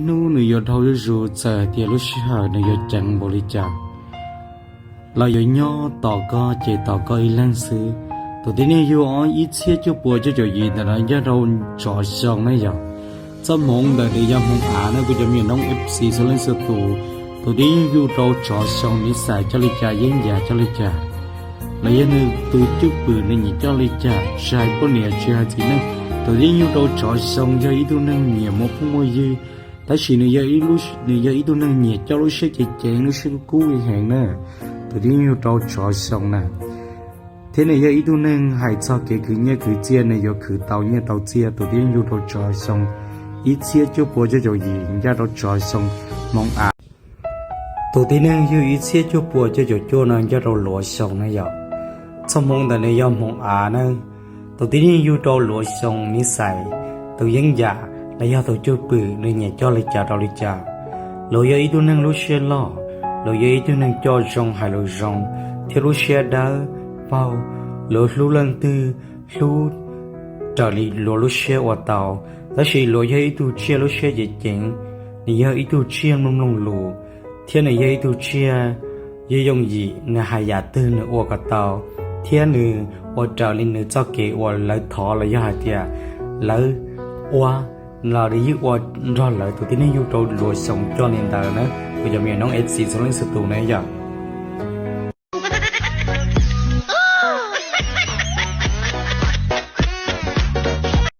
Hnub nws yuav dhau zuj zus, txawm hais tias lub sij hawm nws yuav ceev npaum li cas los yuav nyob tos koj ces tos koj ib leeg xwb. Tus tib neeg yug ob ib txhiab cuaj puas cuaj caum yim ntawm no ncaj rau tsov xyoo na yog. Txoj hmoov ntawm nws yog hmoov av na kuv cov me nyuam noob F C txhua leej txhua tus. Tus tib neeg yug rau tsov xyoo nws xaiv coj li cas, yeeb yam coj li cas, los yog nws tus cwj pwm nws nyiam coj li cas, tsis hais poj niam tsis hais txiv neej. Tus tib neeg yug rau tsov xyoo yog ib tug neeg nyiam muaj phooj muaj ywg, tab sis nws yog ib tug neeg nyiam coj lub siab ceev ceev, lub siab kub kub heev na. Tus tib neeg yug rau tsov xyoo na, thiab nws yog ib tug neeg hais txog kev khwv nyiaj khwv txiaj, nws yuav khwv tau nyiaj tau txiaj. Tus tib neeg yug rau tsov xyoo ib txhiab cuaj puas cuaj caum yim ncaj rau tsov xyoo hmoov av. Tus tib neeg yug ib txhiab cuaj puas cuaj caum cuaj no ncaj rau luav xyoo na yog. Txoj hmoov ntawm nws yog hmoov av na. Tus tib neeg yug rau luav xyoo nws xaiv tus yeeb yam los yog tus cwj pwm nws nyiam coj li cas rau li cas. Luav yog ib tug neeg lub siab loj, luav yog ib tug neeg coj zoo hais lus zoo thiab lub siab dawb paug. Luav hlub leej twg hlub raws li luav lub siab ua tau, tab sis luav yog ib tug tsiaj lub siab ceev ceev, nws yog ib tug tsiaj mloog mloog lus, thiab nws yog ib tug tsiaj yooj yooj yim, nws hais yam twg nws ua kom tau, thiab nws ua raws li nws txoj kev uas lawv thov los yog hais tias lawv ua los nws yeej ua nrog lawv. Tus tib neeg yug rau luav xyoo coj li ntawd na, kuv cov me nyuam noob F C txhua leej txhua tus na yog.